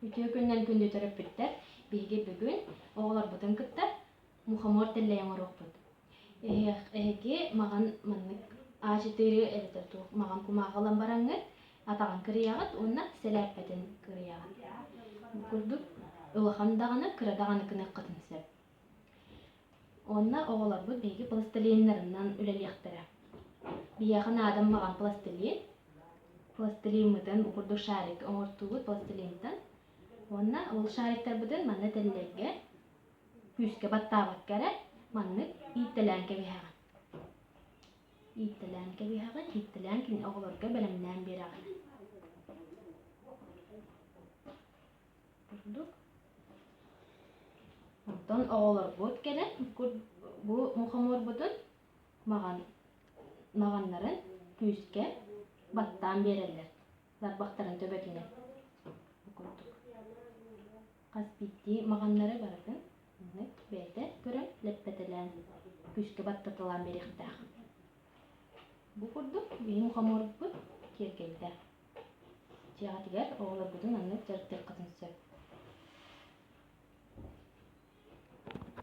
Үтүө күнүнэн күндү төрөппүттэр! Биһиги бүгүн оҕолорбутун кытта мухомор тэллэйи оҥоруохпут. Эһиги маҕан маннык А4 эбэтэр туох маҕан кумааҕы ылан бараҥҥыт атаҕын кырыйаҕыт уонна сэлээппэтин кырыйаҕыт. Бу курдук улахан даҕаны, кыра даҕаны гыныаххытын сөп. Уонна оҕолорбут биһиги пластилиннарынан үлэлиэхтэрэ. Биһиэхэ наада маҕан пластилин. Пластилиммытын бу курдук шарик оҥортуубут пластилинтан. Уонна ол шариктарбытын манна тэллэйгэ күүскэ баттаабакка эрэ маннык ииттэлээн кэбиһэҕин. Ииттэлээн кэбиһэҕин, ииттэлээн кини оҕолорго бэлэмнээн биэрэҕин. Курдук. Онтон оҕолорбут кэлэн бу мухоморбутун маҕан маҕаннарын күүскэ баттаан биэрэллэр тарбахтарын төбөтүнэн. Бу курдук. Хас биирдии маҕаннары барытын маннык бэйэтэ көрөн лэппэтэлээн күүскэ баттаталаан биэриэхтээх. Бу курдук биһиги мухоморбут киэргэйдэ. Дьиэҕитигэр оҕолоргутун оннук дьарыктыаххытын сөп.